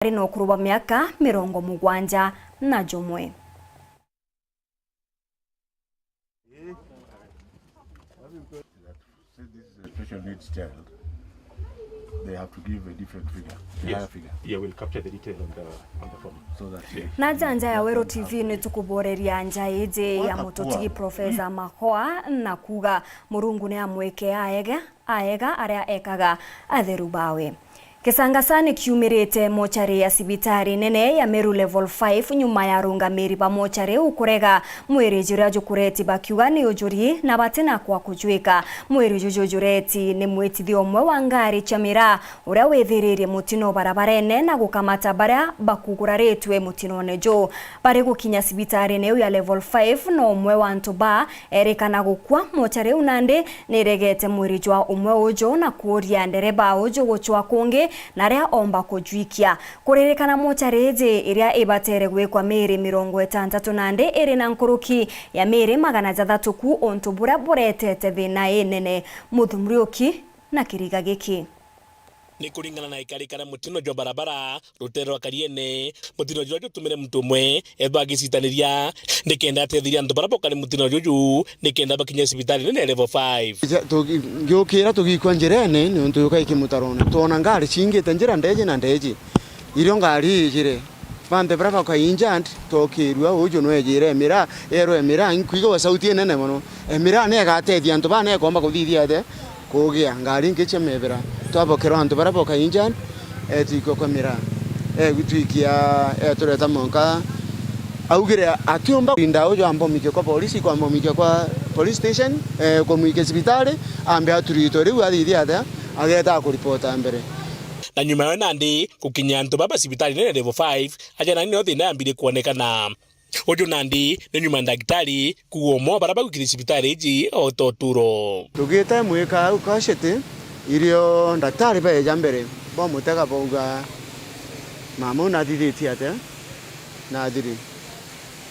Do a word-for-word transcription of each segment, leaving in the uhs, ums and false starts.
ari na ukuru bwa miaka mirongo mugwanja na jumwe. Special needs child, they have to give a different figure, a higher figure. Yeah, we'll capture the detail on the, on the form. So that, yeah. Na nja nja ya Weru T V ni tukuboreria nja iji ya mututigi Professor Makoa na kuuga Murungu ni amwike aega, aega aria ekaga atheru bawe. Kisangasa ni kiumirite mochari ya cibitari nene ya Meru Level five nyuma ya arungamiri ba mochari iu kurega mwiri juria jukureti bakiuga ni ujuri na batina kwa kujwika. Mwiri juju jureti ni mwitithia umwe wa ngari cia miraa uria withiririe mutino barabarene na gukamata baria bakuguraritwe mutinone juu. Bari gukinya cibitarine iu ya Level five, no umwe wa antu baa erikana gukua. Mochari iu nandi niregete mwiri jwa umwe uju na kuuria ndereba uju gucwa kungi na aria omba kujwikia. Kuririkana mochari iji iria ibatere gwikwa miiri mirongo itantatu nandi iri na nkuruki ya miiri magana jathatu ku untu buria buretete thina inene. Muthumuriuki na kiriga giki. Ni kuringana na ikari kana mutino jwa barabara rutere rwa Kariene, mutino juria jutumire muntu umwe ethwa agicitaniria nikenda ateithiria antu baria bokari mutino juju nikenda bakinya cibitari nene ya Level five. Ja-, tugi-, ngiukira tugikua njirene niuntu yuka iki mutarone. Twona ngari cingite njira ndeji na ndeji. Irio ngari ijire, banthe baria baka injured, twokirua, uju nwejire Emira, erwa Emira, inkwigua sauti inene mono. Emira negatethia antu baa nekomba kuthithia atia? Kugia ngari ingi cia mebera. Twabokerwa antu baria boka injured, etwikua kwa Emira. Egutwikia, etureta monka. Augire atiumba kurinda uju, ambomikia kwa polisi, kwambomikia kwa police station, eh, kumwikia cibitari, ambe aturitwe. Riu athithia atia? Ageta akuripota mbere. Na nyuma yawe nandi gukinya antu baba cibitari nene Level five, aja nandi nio thina yambirie kwonekana. Uju nandi ni nyuma ya ndagitari kuuga umwe wa baria bagwikire cibitari iji oota uturo. Tugite mwika au Kashiti, irio ndagitari beeja mbere, bamutega bauga, "Mama uu nathithitie atia?" Nathiri.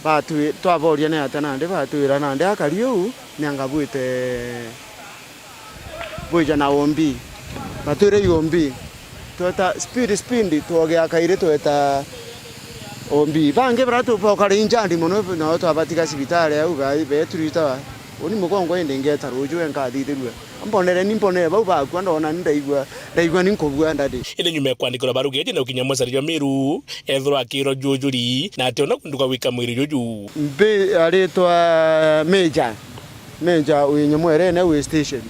Batwi-, twaboria ni atia nandi, batwira nandi akari uu ni anga bwite bwija na O B. Batwire O B. Tweta speed, speed, twogea kairi tweta O B. Bangi baria tubokari injured mono, nao twabatiga cibitari au, gai beturita, uni mugongo indi ngeta ruju, enkathithirua. Ambonere ni mbonere bau bakua, ndona ni ndaigua, ndaigua ni nkubua ndadi. Indi nyuma ya kwandikirwa baruga iji na gukinya mochari jwa Meru, ethirwa akirwa jujuri, na ationa kundu kwa gwika mwiri juju. Mbi aritwa Major. Meja wi Nyamwerene wi station,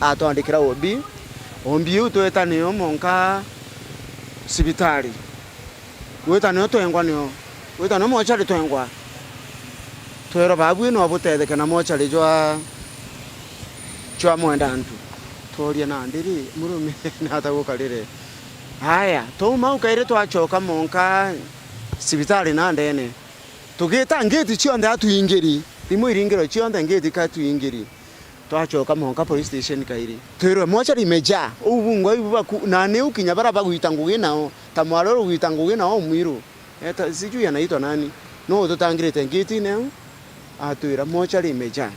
atwandikira O B. O B iu tweta nio monka cibitari. Gwita nio twengwa nio. Gwita nio mochari twengwa. Twerwa, "Babu ino butetheke na mochari jwa, jwa mwenda antu." Tworia, "Nandi ri, murume nata gukarire?" Aya, twauma au kairi twachoka monka cibitari na ndene. Tugita ngiti cionthe atwingiri, rimwe iringirwe cionthe ngiti ka twingiri. Twachoka monka police station kairi. Twirwe mochari imejaa. Uu bungwa ibu baku, na ni ukinya bara bagwita ngugi nao. Ta mwari uru gwita ngugi nao mwiru. Eta, sijui anaitwa nani. No ututangirite ngitine au. Atwira mochari imejaa.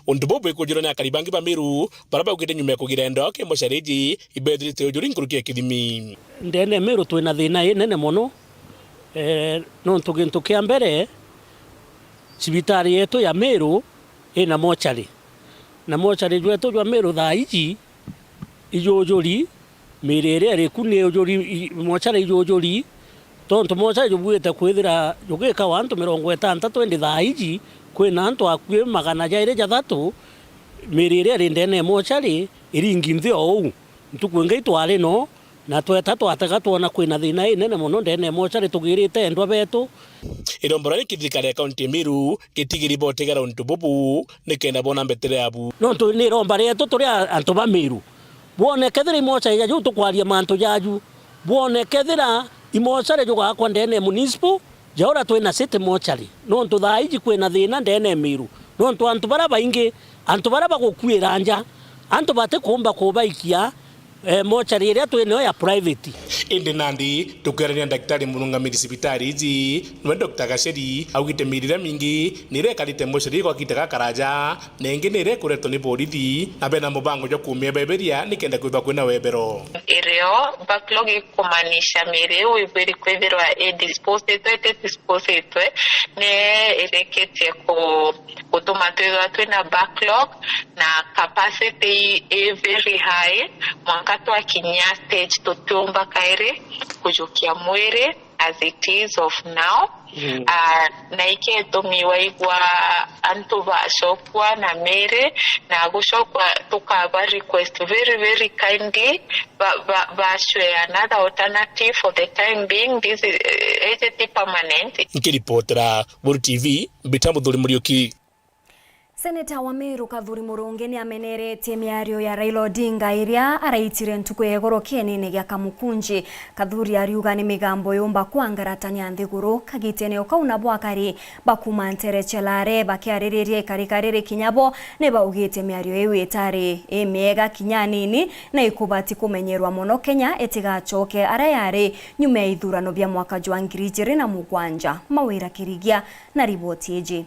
Untu buu bwikujirwa ni akari bangi ba Meru, bara baugite nyuma ya kugira enda oke mochari iji, ibethirite ujuri nkuruki ya kithimi. Ndene Meru twina thina inene mono. Eh, nontu gintu kia mbere, cibitari yetu ya Meru ina mochari. Na mochari jwetu jwa Meru thaa iji ijujuri, miri iria iriku ni ijujuri, i-, mochari ijujuri, tontu mochari jubuite kwithira jugikawa antu mirongo itantatu, indi thaa iji kwina antu akui magana jairi jathatu, miri iria iri ndene ya mochari iringi nthi o uu. Ntuku ingi itwari no, na tweta twatega twona kwina thina inene mono ndene ya mochari tugirite endwa betu. Iromba ria kithirikari ya kaunti ya Meru gitigiri botegera untu bubu nikenda bona mbetere yabu. Nontu ni iromba rietu turi a-, antu ba Meru. Bwone kethira imochari ja juu tukwaria mantu jaju. Bwone kethira imochari jugakwa ndene ya municipal, ja uria twina city mochari. Nontu thaa iji kwina thina ndene ya Meru. Nontu antu baria baingi, antu baria bagukuira nja, antu batikumba kubaikia, Eh, mochari iria twi nayo ya private. Indi nandi tukiarania na ndagitari murungamiri cibitari iji, niwe Doctor Gacheri, augite miiri iria mingi ni iria ikarite mochari igwa kaita gakaraja, na ingi ni iria ikuretwo ni borithi, na bena mubango jwa kuumia beberia nikenda kwithwa kwina webero. Irio backlog ikumaanisha miiri iu ibwiri kwithirwa i dispositwe, iti dispositwe, ni irikitie ku gutuma twithirwa twina backlog na capacity i, i very high, mwanka twakinyia stage tutiumba kairi kujukia mwiri as it is of now. Mm. Ah, na ikio itumi waigua antu bacokua na miri, na gucokua tukaba request very, very kindly ba, ba, bashwe another alternative for the time being. This is, eh, iti permanent. Nkiripotera Buru T V, Mbita Muthuri Muriuki. Seneta wa Meru Kathuri Murungi ni ameneretie miario ya Raila Odinga iria araitire ntuku ya igoro kienene gia Kamukunji. Kathuri ariuga ni migambo yumba kwangaratania nthiguru. Kagitene o kau nabo akari ba kuuma ntere cia Lare bakiaririria ikarika riri kinya bo ni baugite miario iu itari imiega kinya anini na ikubati kumenyerwa mono Kenya itigacoke aria yari nyuma ya ithurano bia mwaka jwa ngiri ijiri na mugwanja. Mawira Kirigia na riboti iji.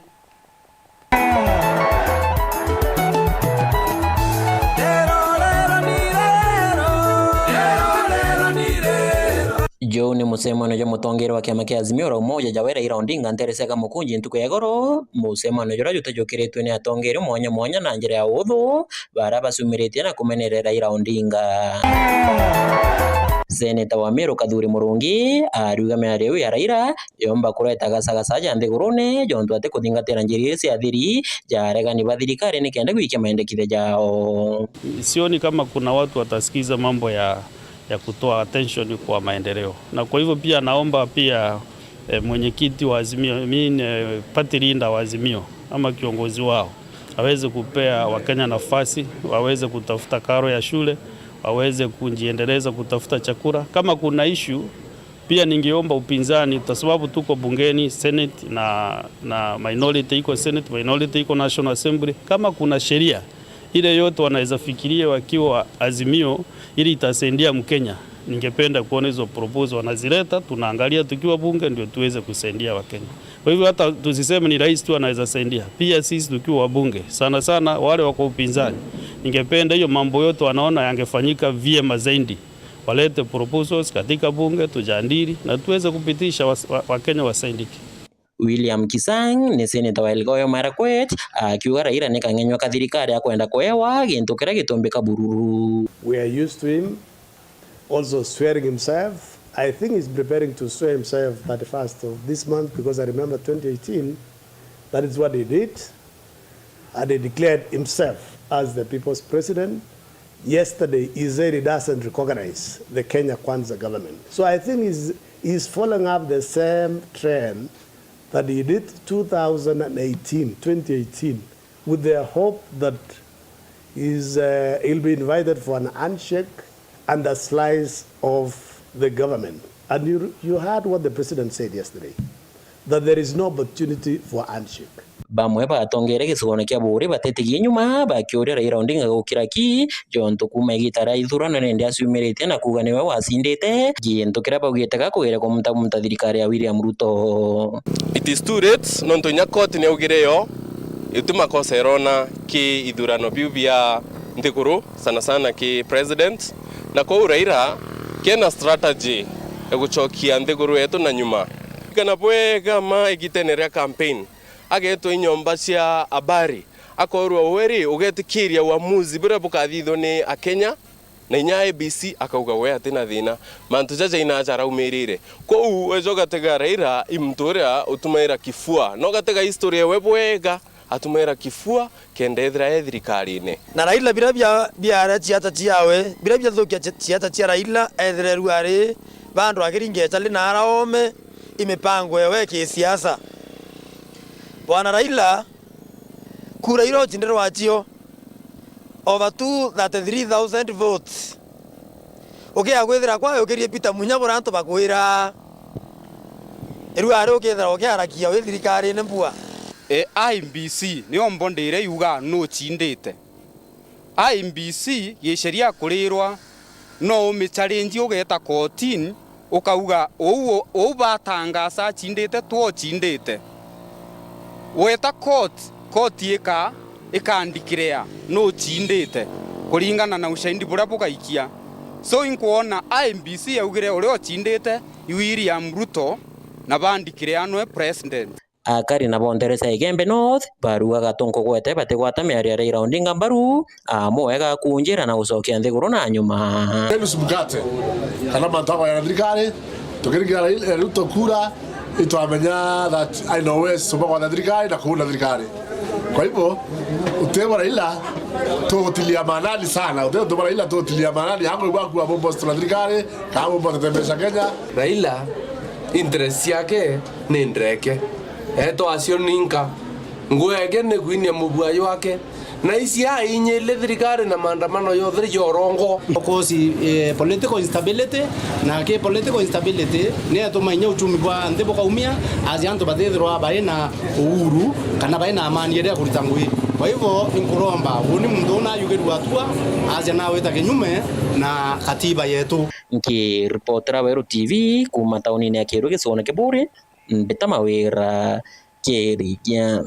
Juu ni mucemanio jwa mutongeria wa kiama kia Azimio la Umoja Yoweri Raila Odinga ntere cia Kamukunji ntuku ya igoro, mucemanio juria jutejukiritwe ni atongeria mwanya mwanya na njira ya uthu, baria bacumiritie na kumenerera Raila Odinga. Seneta wa Meru Kathuri Murungi ariuga miario iu ya Raila yomba kureta gacagaca ja nthigurune, jontu ati kuthingatira njira iria cia thiri ja aregani ba thirikari nikenda gwikia maendekithia jao. Sioni kama kuna watu watasikiza mambo ya, ya kutoa attention kwa maendeleo, na kwa hivyo pia naomba pia eh, mwenyekiti wa Azimio, I mean, eh, party leader wa Azimio ama kiongozi wao aweze kupea Wakenya nafasi waweze kutafuta karo ya shule, waweze kujiendeleza kutafuta chakula. Kama kuna issue pia, ningeomba upinzani, kwa sababu tuko bungeni, Senate na, na minority iko Senate, minority iko National Assembly, kama kuna sheria ile yote wanaweza fikiria wakiwa Azimio ili itasaidia Mkenya, ningependa kuona hizo proposal wanazileta, tunaangalia tukiwa bunge ndio tuweze kusaidia Wakenya. Kwa hivyo hata tusiseme ni rais tu anaweza saidia, pia sisi tukiwa wabunge, sana sana wale wako upinzani, ningependa hiyo mambo yote wanaona yangefanyika vyema zaidi, walete proposals katika bunge tujadili na tuweze kupitisha wa, wa, Wakenya wasaidike. William Kisang ni seneta wa Elgeyo Marakwet, akiuga Raila ni kang'enywa ka thirikari akwenda kuewa gintu kiria gitumbika bururu. We are used to him also swearing himself. I think he's preparing to swear himself thirty-first of this month, because I remember twenty eighteen, that is what he did. And he declared himself as the people's president. Yesterday, he said he doesn't recognize the Kenya Kwanza government. So I think he's, he's following up the same trend that he did two thousand eighteen, twenty eighteen, with the hope that he's, uh, he'll be invited for an handshake and a slice of the government. And you, you heard what the president said yesterday, that there is no opportunity for handshake. Bamwe batongeere gicigone kia Buuri batetigie nyuma, bakiuria Raila Odinga gukira ki, jontu kuuma igiita ria ithurano nindi aciumiritie na kuuga niwe wacindite, gintu kiria baugite gakugire kumutamunta thirikari ya William Ruto. It is too late, nontu inya koti niaugire yo, iti makosa irona ki ithurano biu bia nthiguru, sana sana ki president, na kou Raila kena strategy ya gucokia nthiguru yetu na nyuma. Kana bwega ma igitene ria campaign, agetwa i nyomba cia habari, akorwa we ri ugetikiria uamuzi buria bukathithwa ni Akenya, na inya I E B C akauga we atina thina. Mantu jaja ina aja araumirire. Kou weja ugatega Raila i muntu uria utumaira kifua, na ugatega history ewe bwega, atumaira kifua kenda ethira e thirikarine. Na Raila biria bia, biaria ciata ciawe, biria biathukia ci-, ciata cia Raila, ethire riu ari bandu akiringa echali na araome i mipango ewe ya kisiasa. Bwana Raila, kura iria ucindirwe acio, over two thirty-three thousand votes. Ukiaga kwithira kwayo ukirie Peter Munya buria antu bakwira, riu ari ukithira ukiarakia wi thirikarine mbua. E, I E B C niyo mbondire yuga nucindite. I E B C giceria kurirwa No umichallenge ugeeta kotini, ukauga, "Uu, uu batangaza acindite, tu ocindite." Weta court, court ika, ikandeclare nucindite kuringana na ushahidi buria bugaikia. So, inkwona I E B C yaugire uria ucindite i William Ruto na bandeclare nwe president. Akari na bo nteere cia Igembe North barugaga tunkugwete batigwata miario ya Raila Odinga mbaru, amu wega kunjira na gucokia nthiguru na nyuma. James Mkate, kana mantu akwa ya thirikari, tukiringira Raila, Ruto kura, itwamenya that I know West, suma kwa thirikari na kuuna thirikari. Kwa hivyo, utebo Raila, tutilia maanani sana. Utebo Raila, tutilia maanani. Hango ibwa kuwa bombo na thirikari, kama bombo tetemesha Kenya. Raila, interest ciake ni ndeke. Eto acio ninka. Ngwege ni kwinia mubua jwake. Na isi ainyile thirikari na maandamano yotheri jorongo. Of course, eh, political instability, na ki political instability ni yatumaga inya uchumi bwa nthi bukaumia, as antu batithirwa bai na uhuru kana bai na amani iria ya kurita ngugi. Kwa hivyo, inkuromba, uni muntu una ayugirua atua, aja nawita kinyume na katiba yetu. Nkiripotera Weru T V kuuma taunini ya Kiiru gicigoone kia Buuri, Mbita Mawira Kirigia.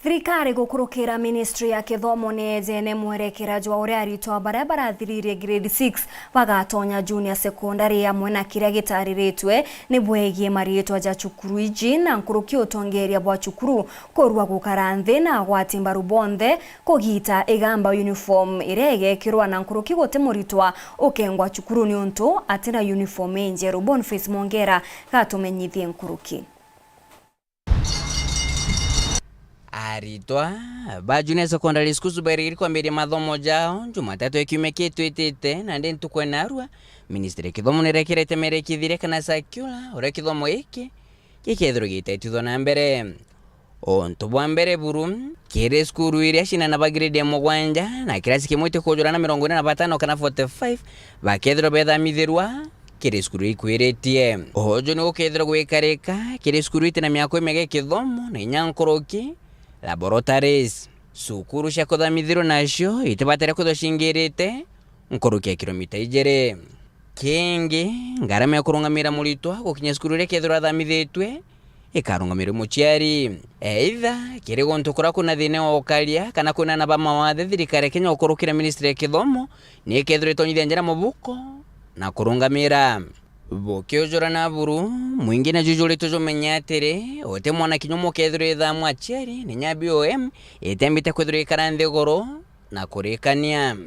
Thirikari gukurukira Ministry ya Kithomo ni ejene mwerekera jwa uria aritwa baria barathiririe grade six bagatonya junior secondary, amwe na kiria gitariritwe ni bwegie mariitwa ja cukuru iji na nkuruki utongeria bwa cukuru kurua gukara nthi na agwati mbaru bonthe kugita igamba uniform iria igekirwa na nkuruki guti muritwa ukengwa cukuru niuntu atina uniform injeru. Boniface Mwongera gatumenyithie nkuruki. Aritwa ba Junior Secondary Schools bairigiri kwambiria mathomo jao Jumatatu ya kiumia kii twitite, nandi ntuku ya narua, Ministry ya Kithomo nirekerete merekithire kana circular uria kithomo giki gikethirwa gitetithwa na mbere. Untu bwa mbere buru, kiri cukuru iria ciana ba grade ya mugwanja na kirasi kimwe itikujura na mirongo ina na batano kana forty five, bakethirwa bethamithirwa kiri cukuru ikwiritie. Uju ni gukethirwa gwikarika kiri cukuru iti na miako imiega ya kithomo na inya nkuruki, laboratories. Cukuru cia kuthamithirwa nacio itibatire kwithirwa cingirite nkuruki ya kilomita ijiri. Kingi, ngarama ya kurungamira muritwa gukinya cukuru iria kethirwa athamithitwe ikarungamirwa i muciari. Either kiri guntu kuria kwina thina wa ukaria kana kwina ana ba mawathe, thirikari ya Kenya gukurukira Ministry ya Kithomo ni ikethirwa itonyithia njira mubuko na kurungamira. Bukiujura na buru, mwingi na jujuritwe jumenye atiri, uti mwana kinya umwe ukethirwa ithamwa aciari, ni nya B O M itiambite kwithirwa ikara nthiguru na kurikania.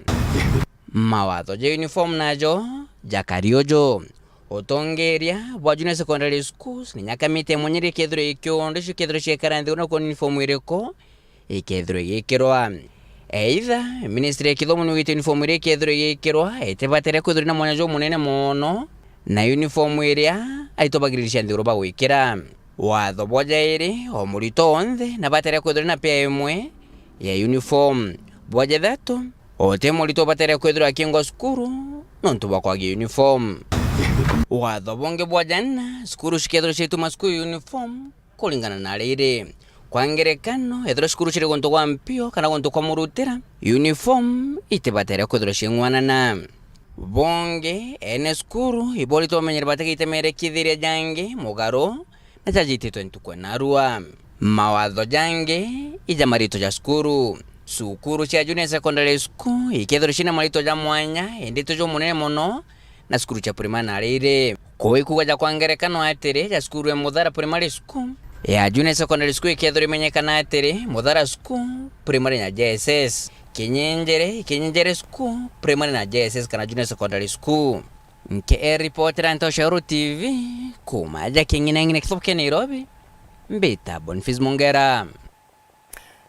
Mawatho ja uniform najo jakari uju. Utongeria bwa Junior Secondary Schools ni nya kamiti ya mwanya iria ikethirwa ikiunda icio ikethirwa ciekara nthiguru na kuona uniform iriku ikethirwa igikirwa. Either Ministry ya Kithomo niugite uniform iria ikethirwa igikirwa itibatire kwithirwa na mwanya jumunene mono na uniform iria aritwa ba grade cia nthiguru bagwikira. Watho bwa jairi, o muritwa onthe nabatire kwithirwa na pair imwe ya uniform. Bwa jathatu, uti muritwa ubatire kwithirwa akingwa cukuru nontu bwa kwagia uniform. Watho bungi bwa jana, cukuru cikethirwa ciituma school uniform kuringana na riri. Kwa ngerekano, ethirwa cukuru ciri guntu gwa mpio kana guntu kwa murutira, uniform itibatire kwithirwa ciing'wanana. Bungi, ene cukuru iboritwe bamenyere batigaite merekithiria jangi mugaru na jajititwe ntuku ya narua. Mawatho jangi ija maritwa ja cukuru. Cukuru cia Junior Secondary School ikethirwa ciina maritwa ja mwanya, indi ti jumunene mono na cukuru cia primary na riri. Kuu ikuuga ja kwa ngerekano atiri, ja cukuru ya Muthara Primary School, ya Junior Secondary School ikethirwa imenyekana atiri, Muthara School, Primary na J S S. Kinyenjere, Kinyenjere School, Primary na J S S kana Junior Secondary School. Nke ripotera Ntosha Uru T V, kuuma aja King'ineng'ine kithubu kia Nairobi, mbita Boniface Mongera.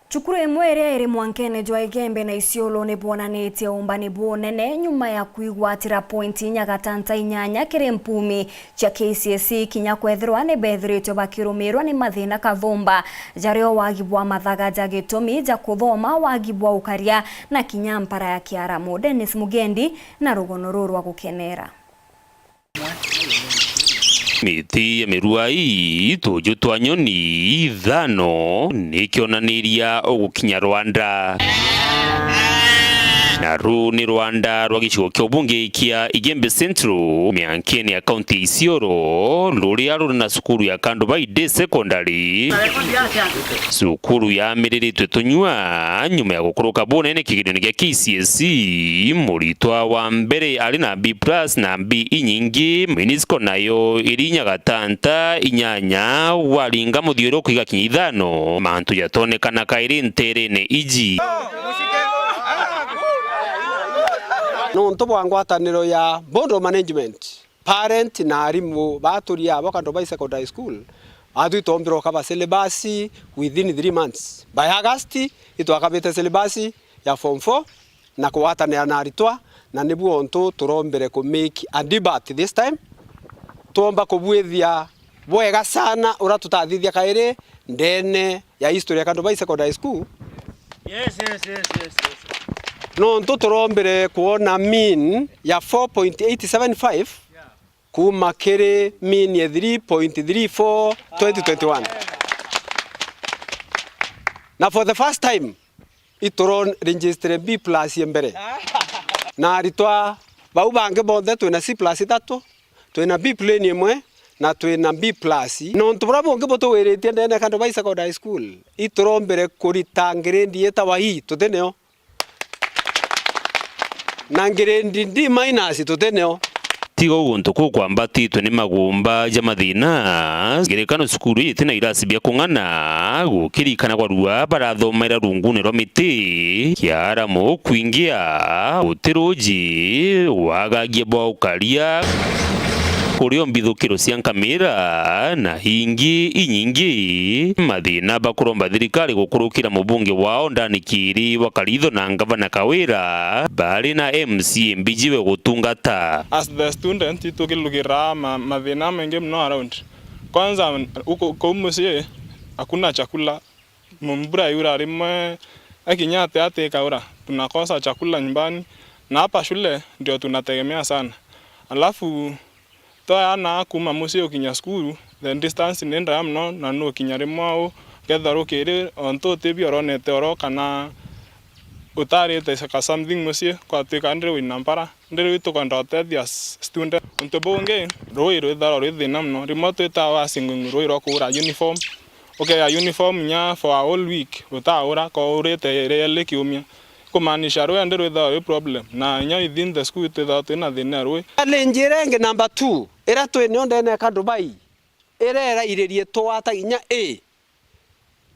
Cukuru imwe iria iri mwankene jwa Igembe na Isiolo ni bwonanitie umbani bunene nyuma ya kwigwatira pointi inya gatanta inyanya kiri mpumi cia K C S E kinya kwethirwa ni bethiritwe bakirumirwa ni mathina kathumba, jario wagi bwa mathaga ja gitumi ja kuthoma, wagi bwa ukaria na kinya mpara ya kiaramu. Dennis Mugendi na rugono ruru rwa gukenera. Miti ya mirua ii, tuju twa nyoni ithano ni kionaniria ugukinya Rwanda. Na ruu ni rwanda rwa gicigo kia ubunge kia Igembe Central, miankene ya kaunti ya Isiolo, ruria ruri na cukuru ya Kandubai Day Secondary. Cukuru yamiriritwe tunyua nyuma ya gukuruka bunene kigerione gia K C S E. Muritwa wa mbere ari na B plus na B inyingi, minisco nayo iri inya gatanta inyanya, waringa muthiuruko igakinya ithano, mantu jatonekana kairi nterene iji. Nontu bwa ngwataniro ya board of management, parent na arimu baturia abo Kandubai Secondary School, atwi twombirwe ukaba syllabus within three months. By August, itwakabite syllabus ya form four na kugwatanira na aritwa, na nibu untu turombire ku make a debate this time. Twomba kubwithia bwega sana uria tutathithia kairi ndene ya history ya Kandubai Secondary School. Yes, yes, yes, yes, yes. Nontu turombire kuona mean ya four point eight seven five, yeah, kuma kiri mean ya three point three four twenty twenty-one. Na for the first time, ituro register B plus ya mbere. Na aritwa bau bangi bonthe twina C plus ithatu, twina B plain imwe, na twina B plus. Nontu buria bungi butugwiritie ndene ya Kandubai Secondary School, iturombire kurita grade itawa E, tutineo. Na grade D minus tutineo. Tiga uu guntu kuu kwambatitwe ni magumba ja mathina, ngerekano cukuru ii itina irasi bia kung'ana, gukirikanagwa rua barathomaira rungune rwa miti, kiaramu kwingia, guti ruji, wagagia bwa ukaria, kurio mbithukiro cia nkamira, na ingi inyingi. Mathina bakuromba thirikari gukurukira mubunge wao Ndani Kiiri wa Karitho na ngavana Kawira bari na M C A mbiji we gutungata. As the student, itukilugiraa ma-, mathina maingi mono around. Kwanza, uku-, kuu mucii, hakuna chakula. Mbura yura rimwe, ekinya ati ati ikaura, tunakosa chakula nyumbani, na hapa shule ndio tunategemea sana. Alafu, twayaana kuuma mucii ukinya cukuru, the distance ni ndaya mono, na nukinya rimwe au, ukethirwa rukiri, ontu utibio uronete oro kana utarite ka something mucii, kwatwika ndiri wina mpara, ndiri wi tukwenda utethia s-, student. Untu bungi, rui rwithagirwa rwi thina mono, rimwe twitawa asing'ing'u rui rwa kuura uniform, ukeya uniform inya for a whole week utaura, ko urite rieli kiumia. Kumaanisha rui ndi rwithagirwa rwi problem, na inya within the school twithagirwa twina thina ya rui. Ni njira ingi number two, iria twinio ndene ya Kandubai, iria irairirie twata inya A,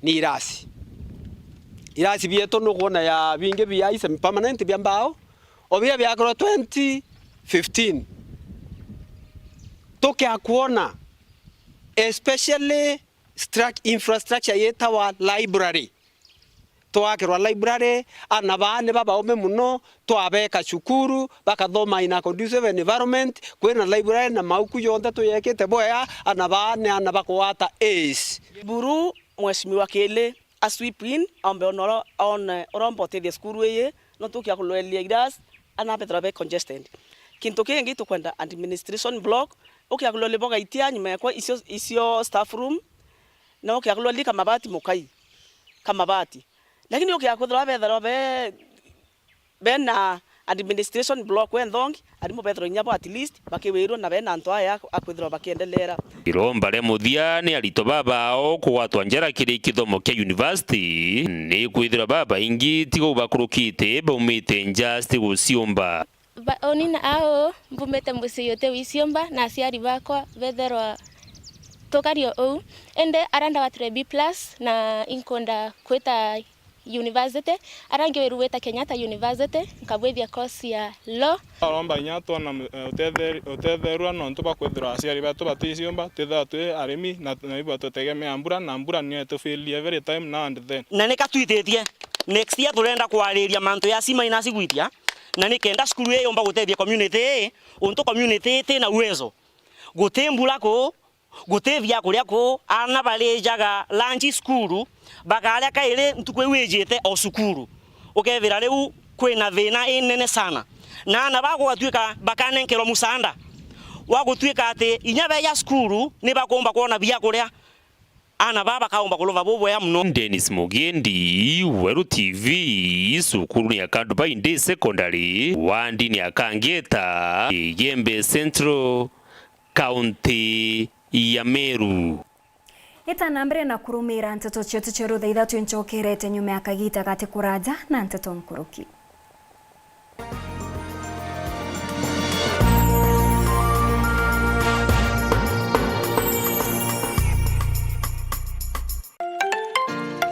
ni irasi. Irasi bietu nukwona ya bingi bia semi permanent bia mbao, o biria biakorwo twenty fifteen. Tukia kwona, especially struct-, infrastructure yitawa library. Twakirwa library, ana baa ni babaume mono, twabeka cukuru, bakathoma in a conducive environment, kwina library na mauku yonthe tuyekite bwea, ana baa ni ana bakugwata A's. Buru, Mheshimiwa Kili a sweep in, aombe one oro-, one uromba utethia cukuru iyi, no tukia kuloelia iras, ana bethirwa be congested. Kintu kingi tukwenda administration block, ukia kuloelia boga itia nyuma yakwa icio, icio staff room, na ukia kuloelia kamabati mukai, kamabati. Lakini ukia kwithirwa bethirwa be, bena administration block we nthongi, arimu bethirwa inya bo at least bakiwirwa na bena antu aya a kwithirwa bakiendelera. Iromba ria muthia ni aritwa babao kugwatwa njara kiri kithomo kia university, ni kwithirwa babaingi tiga u bakurukite baumite nja citi guciumba. Ba-, uni na au, mbumite mucii uti wiciumba, na aciari bakwa betherwa tukario uu. Indi aria ndawatire B plus na inkwenda kwita university, aria ngiwirwa gwita Kenyatta University, nkabwithia course ya law. Aromba inya twona mu-, eh, utethe-, utetherua nontu bwa kwithirwa aciari betu baticiumba, twithirwa twi arimi na, na ibo tutegemea mbura, na mbura niyo itufailia every time now and then. Na nika twithitie, next year turenda kwariria mantu ya C minus gwitia, na nikenda cukuru ii yumba gutethia community ii, untu community ii tina uwezo. Guti mbura kuu, guti biakuria kuu, aana barijaga lunch cukuru, bakaria kairi ntuku iu ijite o cukuru. Ukethira riu kwina thina inene sana. Na aana baa gugatuika bakanenkerwa musaanda wa gutuika ati inya beja cukuru ni bakumba kwona biakuria. aana baa bakaumba kulova bubwea mono. Dennis Mugendi, Weru T V, cukuru ni ya Kadubai Day Secondary, wandi ni ya Kangeta, Igembe Central, kaunti ya Meru. Ita na mbere na kurumira nteto cietu cia rutha ithatu, ncokerete nyuma ya kagita gati kuraja na nteto nkuruki.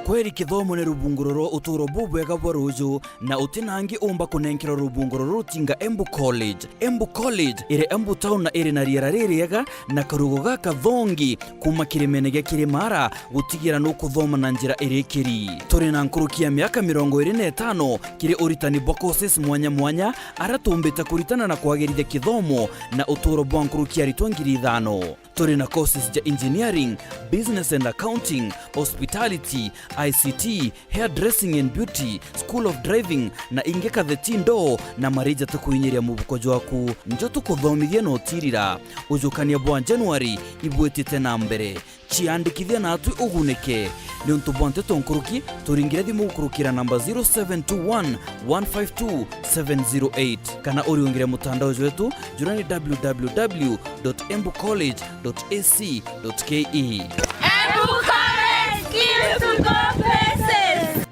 Kweri kithomo ni rubunguro rwa uturo bubwega bwa ruju, na uti na angi umba kunenkerwa rubunguro ruru tinga Embu College. Embu College iri Embu town na iri na riera ririega na karugo gakathongi kuma kirimene gia Kirimara, gutigira nukuthoma na njira irikiri. Turi na nkuruki ya miaka mirongo iri na itano kiri uritani bwa courses mwanya mwanya, aria tumbite kuritana na kwagirithia kithomo na uturo bwa nkuruki ya aritwa ngiri ithano. Turi na courses ja engineering, business and accounting, hospitality, I C T, hairdressing and beauty, school of driving, na ingi katheti ndoo na marija tukuinyiria mubuko jwaku. Njo tukuthomithia na utirira. Ujukania bwa January ibwitite na mbere. Ciandikithia natwi ugunike. Niuntu bwa nteto nkuruki, turingire thimu gukurukira namba zero seven two one, one five two, seven zero eight, kana uriungire mutandao jwetu, jura ni W W W dot embu college dot A C dot K E. Embu College, skills to go places.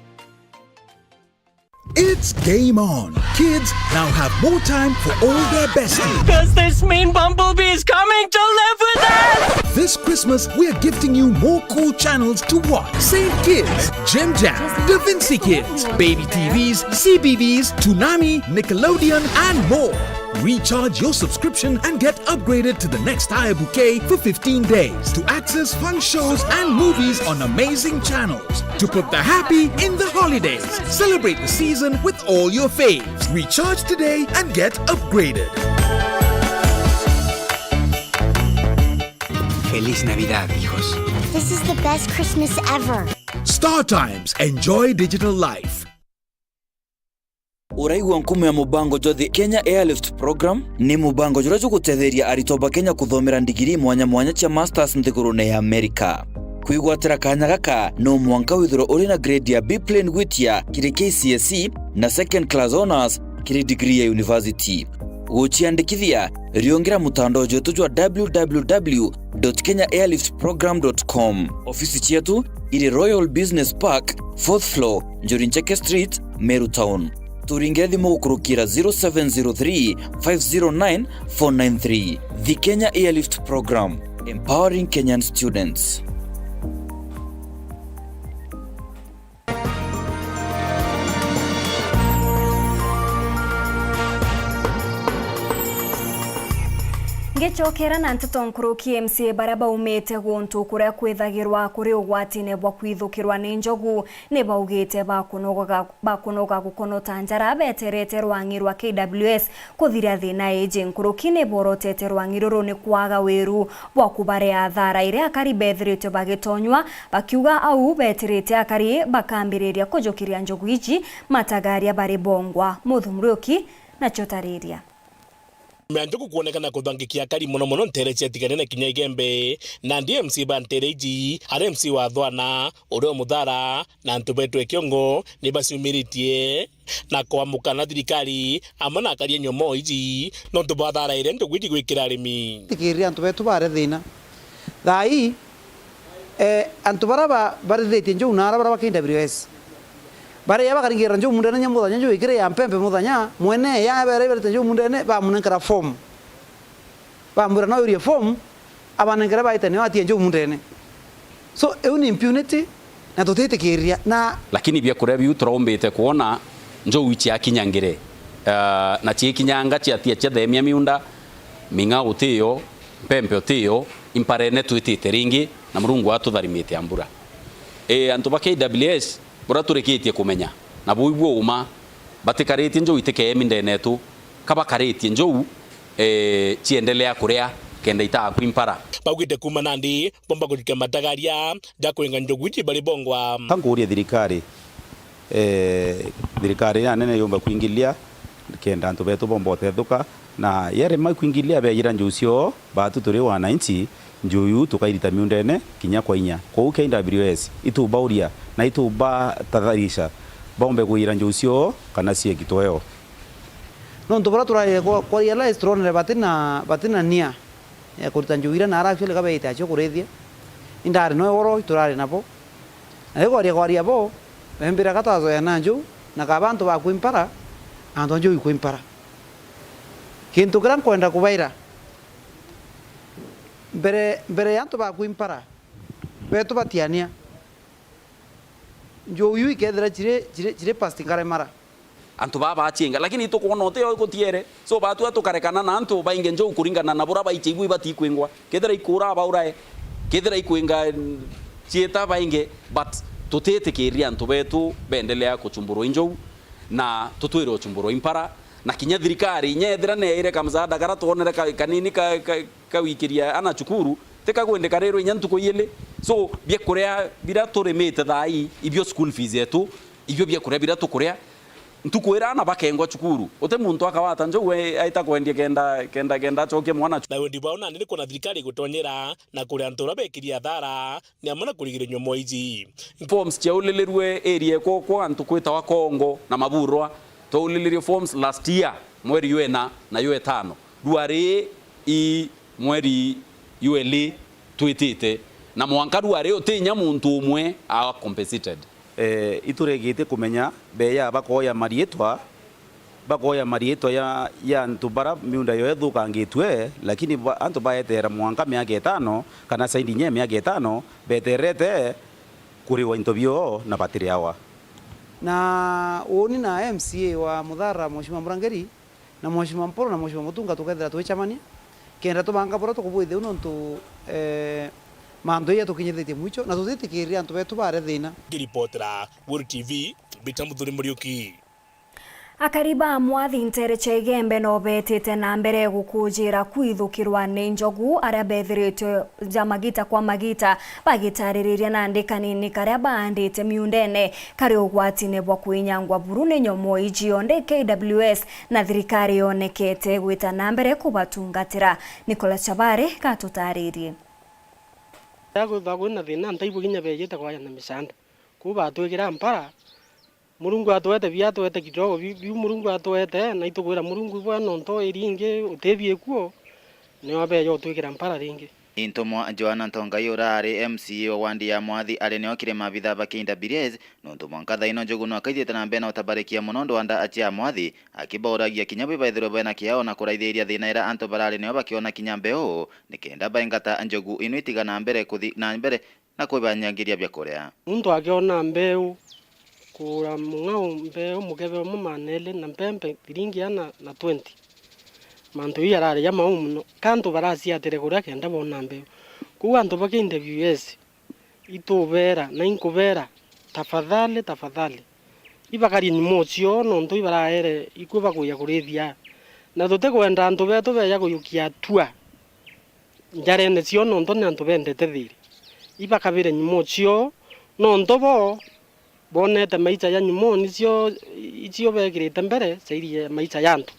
It's game on. Kids now have more time for all their besties. Does this mean Bumblebee is coming to live with us? This Christmas, we're gifting you more cool channels to watch. Saint Kids, Jim Jam, Da Vinci Kids, Baby T Vs, C B B S, Toonami, Nickelodeon, and more. Recharge your subscription and get upgraded to the next higher bouquet for fifteen days to access fun shows and movies on amazing channels. To put the happy in the holidays. Celebrate the season with all your faves. Recharge today and get upgraded. Feliz Navidad, hijos. This is the best Christmas ever. Star Times. Enjoy digital life. Uraigua nkumo ya mubango jwa The Kenya Airlift Program? Ni mubango juria jugutetheria aritwa ba Kenya kuthomera ndigiri mwanya mwanya cia masters nthigurune ya Amerika. Kwigwatira kanya gaka, no mwanka withirwe uri na grade ya B plain gwitia kiri K C S E na second class honours kiri degree ya university. Guciandikithia, riungira mutandao jwetu jwa W W W dot kenya airlift program dot com. Ofisi cietu iri Royal Business Park, fourth floor, Njuri Ncheke Street, Meru Town. Turingire thimu gukurukira zero seven zero three, five zero nine, four nine three. The Kenya Airlift Program, empowering Kenyan students. Ngicokera na nteto nkuruki, M C A baria baumite guntu kuria kwithagirwa kuri ugwatine bwa kwithukirwa ni njogu ni baugite bakunoga, bakunoga gukonota njara beterete rwang'i rwa K W S kuthira thina iji. Nkuruki ni borotete rwang'i ruru ni kwaga wiru bwa kubarea athara iria akari bethiritwe bagitonywa, bakiuga au betirite akari bakambiriria kujukiria njogu iji matagaria bari bongwa. Muthu Muriuki nacio tariria. Nyuma ya njogu kwonekana kuthangikia akari mono mono ntere cia Tigania na kinya Igembe, nandi M C A ba ntere iji, ari M C A wa Thwana, uria umuthara, na antu betu e kiongo, ni baciumiritie na kwamuka na thirikari amwe na akari a nyomoo iji, nontu bwa thara iria njogu iji gwikira arimi. Tikiriria antu betu bare thina. Thaa ii, eh, antu baria ba-, barithitie njogu na aria baria ba K W S, baria bakaringirira njogu mundene nya muthenya, njogu ikiri ya mpempe muthenya, mwene ya bere ibarite njogu mundene, bamunenkera form. Bamwira no yurie form, abanenkere baite nio atie njogu mundene. So, iu ni impunity, na tutitikiria. Na lakini biakuria biu turaumbite kwona njogu iciakinyangire, ah, na ciikinyanga ciatia ciathemia miunda, ming'a utiyo, mpempe utiyo, imparene twitite ringi, na Murungu atutharimite a mbura. Ii, antu ba K W S, buria turikitie kumenya, na buu ibuo uma, batikaritie njogu itikeemi ndenetu, ka bakaritie njogu, ee, ciendelea kuria kenda itaakwa impara. Baugite kuuma nandi bomba kujukia matagaria ja kwinga njogu iji bari bongwa. Ka nkuuria thirikari, ee, thirikari iria nene yumba kwingilia kenda antu betu bomba utethuka, na yarema kwingilia beejira njogu cio, baatu turi wananchi, Njuu iu tukairita miundene kinya kwa inya. Kwou K W S itubauria na itubatatharisha baumbe kuiyira njuu cioo kana cieki tweo. Nontu baria turaarire kwa, kwa realize turonere batina, batina nia ya kurita njuu iria naara actually ka beite acio kurithia. Indari no woro iturari nabo. Na riu kwaria kwaria bo, bembira ka twazoeana njuu, na kaba antu bakwimpara, antu a njuu ikwimpara. Kintu kiria nkwenda kubaira, mbere, mbere ya antu bakwimpara, betu batiania. Njuu iu ikethira ciri, ciri, ciri past ngaremara. Antu baa bachienga, lakini itukwona utio gutiere. So, batua tukarekana na antu bainge njuu kuringana na buria baichia igwe ibati ikwingwa. Kethira ikuura baurae, kethira ikwinga, mm, chieta bainge, but tutitikiria antu betu beendelea kuchumburwa injou, na tutwire uchumburwa impara, na kinya thirikari inya ethira neeire kamsaada karia twonere ka-, kanini ka-, ka-, kawikiria ana cukuru, tika kwendeka rero inya ntuku iili. So, biakuria biria turimite thaa ii, ibio school fees yetu, ibio biakuria biria tukuria. Ntuku iria ana bakengwa cukuru, uti muntu akawata njou e-, aita kwendia kenda, kenda, kenda acokie mwana cu- Na wendi bwao nandi ni kwona thirikari igutonyera na kuria antu baria bekirie athara, ni amwe na kurigiria nyomo iji. Forms ciaulilirirwe area kwa, kwa antu kwitawa Kongo na Maburwa, twaulilirie forms last year, mweri ywa ina na ywa itano. Rua ri i mweri ywa ili twitite, na mwanka rua ri uti inya muntu umwe a compensated. Eh, ituregitie kumenya beya bakoya mariitwa, bakoya mariitwa ya, ya antu bara miunda yo ithukangitue, lakini ba-, antu baeteera mwanka miaka itano, kana saindi inya miaka itano, beterete kuriwa into bio na batiriawa. Na uuni na M C A wa Muthara, Mheshimiwa Murangeri, na Mheshimiwa Mpuru na Mheshimiwa Mutunga tukethira twicamania, kenda tubanga buria tukubwithia u nontu, eh, mantu jaja tukinyithitie mwicho, na tutitikiria antu betu bare thina. Ngiripotera Weru T V, mbita Muthuri Muriuki. Akari ba Mwathi nteere cia Igembe no beetite na mbere gukujira kwithukirwa ni njogu, aria bethiritwe ja magita kwa magita bagitaririria nandi kanini karia baandite miundene kari ugwatine bwa kwinyangwa buru ni nyomo iji yonthe K W S na thirikari yonekete gwita na mbere kubatungatira. Nicholas Chabare gatutaririe. Kwithagwa kwina thina, ntaigua kinya beejite kwaja na misaanda. Kuu batwikira mpara, Murungu atwete bia, atwete kidogo, bi-, biu Murungu atwete, na itukwira Murungu bwa nontu iringi utibiikuo, nio abeeja utwikira mpara ringi. Intumwa Joana Ntongai uraari M C A wa wandi ya Mwathi ari nio kiri maabitha ba K W S, nontu mwanka thaino njogu no akaithiite na mbere na utabarikia mono ndwanda acia Mwathi, akibauragia kinya bwi baithirwe bena kiao na kuraithiria thina ira antu barari nio bakiona kinya mbeu, nikenda baingata njogu ino itiga na mbere kuthi na mbere na kwibanyangiria biakuria. Muntu akiona mbeu, kugura mung'ao mbeu mukebe umwe maana eli na mpempe thiringi ana na twenty. Mantu jau jarari jamau mono, ka antu baraciatire kuria kenda boona mbeu. Kwou antu ba K W S itubeera na inkubeera, tafadhali, tafadhali, ibakarie nyumo cio nontu ibaraere ikue bakuja kurithia, na tutikwenda antu betu beeja kuyukia atua njarene cio nontu ni antu bendete thiiri. Ibakabire nyumo cio nontu bo boonete maicha ja nyumo nicio icio beekirite mbere ciairie maicha ja antu.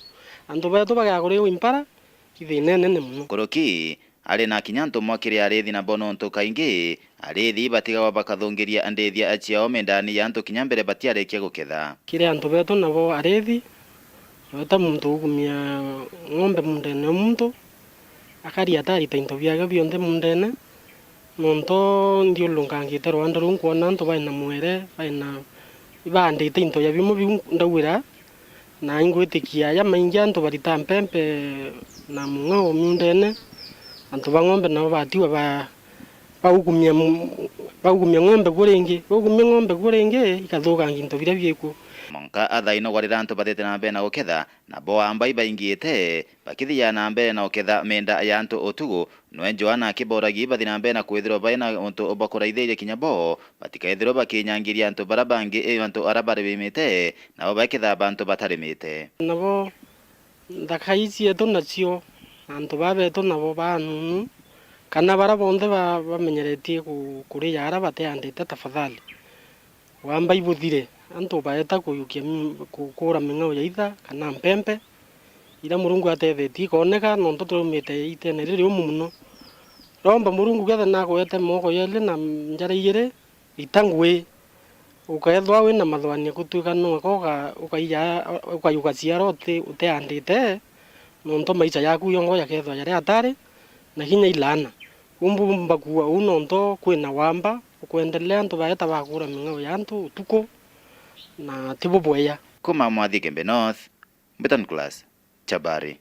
Antu beetu bagea kuriu impara ithiina inene mono. Nkuruki, ari na kinya ntumwa kiri ariithi nabo nontu kaingi ariithi batigagwa bakathungiria ndiithia ciao mindani ya antu kinya mbere batiarikia guketha. Kiri antu beetu nabo ariithi, weta muntu ugumia ng'ombe muundene o muntu, akaria atarita into biake bionthe muundene, nontu nthiururukangite rwanda ruu nkwona antu baina mwere, baina, ibaandite into ja bimwe biu ndauira, na ingwitikia ja maingi antu barita mpempe na mung'ao miundene, antu ba ng'ombe nabo batigwa ba, baukumia mu-, baukumia ng'ombe kuo ringi, baukumia ng'ombe kuo ringi, ikathukangia into biria biikuo. Mwanka athaino gwarira antu bathiite na mbere na guketha, nabo aamba ibaingiite, bakithiaga na mbere na guketha mienda ya antu utuku, nwe Joana akiboragia ibathi na mbere na kwithirwa bai na untu bwa kuraithiria kinya bo, batikaithirwe bakinyangiria antu baria bangi, i antu aria barimite, nabo baketha bantu batarimite. Nabo nthaka ii cietu nacio, na antu baa betu nabo baanunu, kana baria bonthe ba-, bamenyeretie ku-, kuria aria bateandite, tafadhali, wamba ibuthire. Antu baeta kuyukia mi-, ku-, kuura ming'ao ya itha kana mpempe, iria Murungu atethetie ikooneka, nontu turaumite itene ririumu mono. Romba Murungu kethira nagwete moko yeli na njara igiri, ita ngui. Ukethwa wina mathwania gutwika nwe ko uka-, ukaija, uka-, ugaciara uti-, utiandite, nontu maisha yaku yongo jakethwa jari atari, na kinya ilaana. Umbumba kuua uu nontu kwina wamba, ukwendelea antu baeta bakura ming'ao ya antu utuku, na ti bubwea. Kuma Mwathi Gembe North, Mbitan Class, Chabari.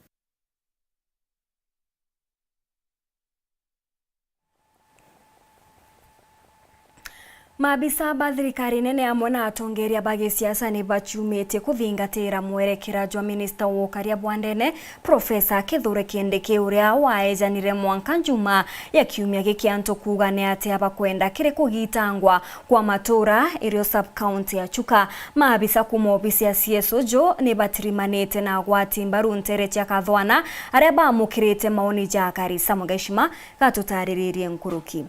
Maabisa ba thirikari nene amwe na atongeria ba gisiasa ni baciumitie kuthingatira mwerekera jwa minista wa ukaria bwa ndene, Profesa Kithure Kindiki, uria waejanire mwanka njuma ya kiumia giki antu kuuga ni atia bakwenda kiri kugitangwa kwa matura irio sub-county ya Chuka. Maabisa kuuma obisi ya C S O jo ni batirimanite na agwati mbaru ntere cia Kathwana aria baamukirite maoni ja akari. Samuel Gaishima gatutariririe nkuruki.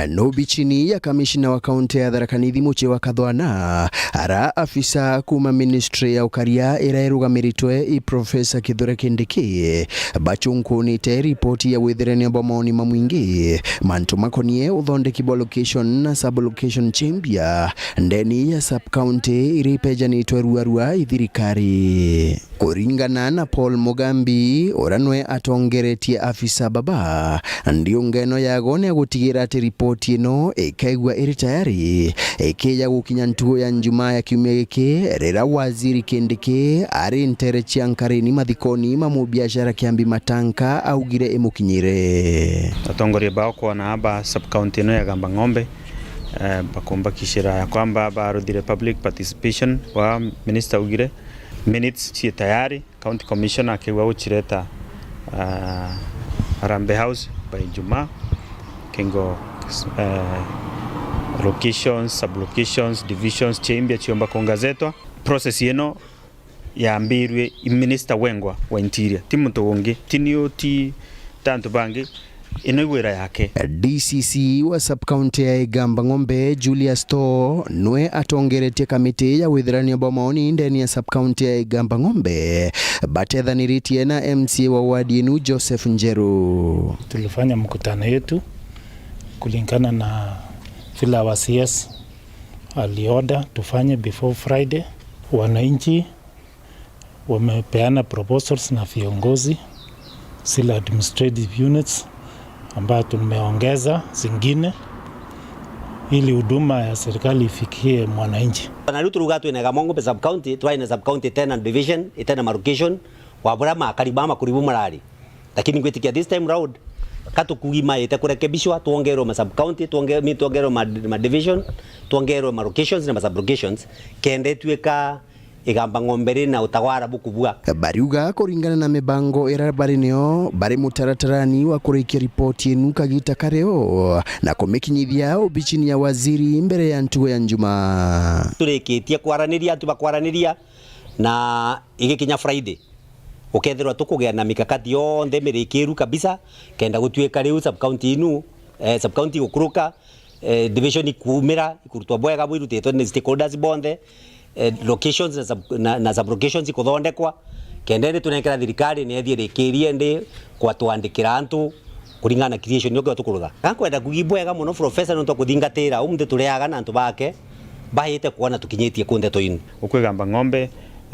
No bichini ya kamishina wa kaunti ya Tharaka Nithi Muche wa Kathwana, ara afisa kuuma ministry ya ukaria ira irugamiritwe i Profesa Kithure Kindiki, bachunkunite ripoti ya withirania bwa maoni ma mwingi mantu makonie uthondeki bwa location na sub-location chimbia ndeni ya sub-county iria ipejanitwe ruarua i thirikari. Kuringana na Paul Mugambi, uria nwe atongeretie afisa baba, ndiungeno yago ni ya gutigira ati ripoti ino ikaigua iri tayari, ikija gukinya ntugo ya Njumaa ya kiumia giki, riria Waziri Kindiki ari ntere cia Nkarini mathikoni ma mubiashara Kiambi Matanka augire imukinyire. Atongoria bao kwona aba sub-county ino ya Gamba Ng'ombe, eh, bakumbakishira ya kwamba baruthire public participation, wa minister augire minutes cii tayari. County Commissioner akigua gucireta, ah, Harambee House by Jumaa, kingo, eh, locations, sub-locations, divisions, chimbia chiomba kungazetwa. Process ino yambirue i Minister wengwa wa Interior, ti muntu ungi, ti niu, ti ta antu bangi. Ino i wira yake. D C C wa sub-county ya Igamba Ng'ombe, Julius Too, nwe atongeretie kamiti ya withirania bwa maoni ndeni ya sub-county ya Igamba Ng'ombe, batethaniritie na M C A wa wadi inu, Joseph Njeru. Tulifanya mkutano yetu kulingana na vile our C S alioda tufanye before Friday. Wananchi wamepeana proposals na viongozi, zile administrative units ambayo tumeongeza zingine, ili huduma ya serikali ifikie mwananchi. Na riu turuga twina Igamba Ng'ombe sub-county, twina sub-county itena division, itena ma location, wa buria makari ba makuri bu marari. Lakini ngwitikia this time round, ka tukugi maite kurekebishwa, twongerwe ma sub-county, twonge-, mi twongerwe ma, ma division, twongerwe ma locations na ma sub-locations, kenda itwika Igamba Ng'ombe ri na utawara bukubua. Bariuga kuringana na mibango ira bari nio, bari mutaratarani wa kurikia ripoti inu kagita kario na kumikinyithia obichini ya waziri mbere ya ntugo ya Njumaa. Turikitie kwaraniria, antu bakwaraniria, na igikinya Friday, ukethirwa tukugea na mikakati yonthe mirikiru kabisa, kenda gutuika riu sub-county inu, eh, sub-county igukuruka, eh, division ikumira, ikurutwa bwega bwirutitwe ni stakeholders bonthe, eh, locations na sub-, na, na sub-locations ikuthondekwa, kenda indi tunenkera thirikari ni ethie rikirie ndi kwa twandikira antu kuringana na creation nio kio tukurutha. Gakwenda kugi bwega mono professor nontu wa kuthingatira umunthi turiaga na antu bake baite kwona tukinyitie ku ndeto inu. Ukwigamba Ng'ombe,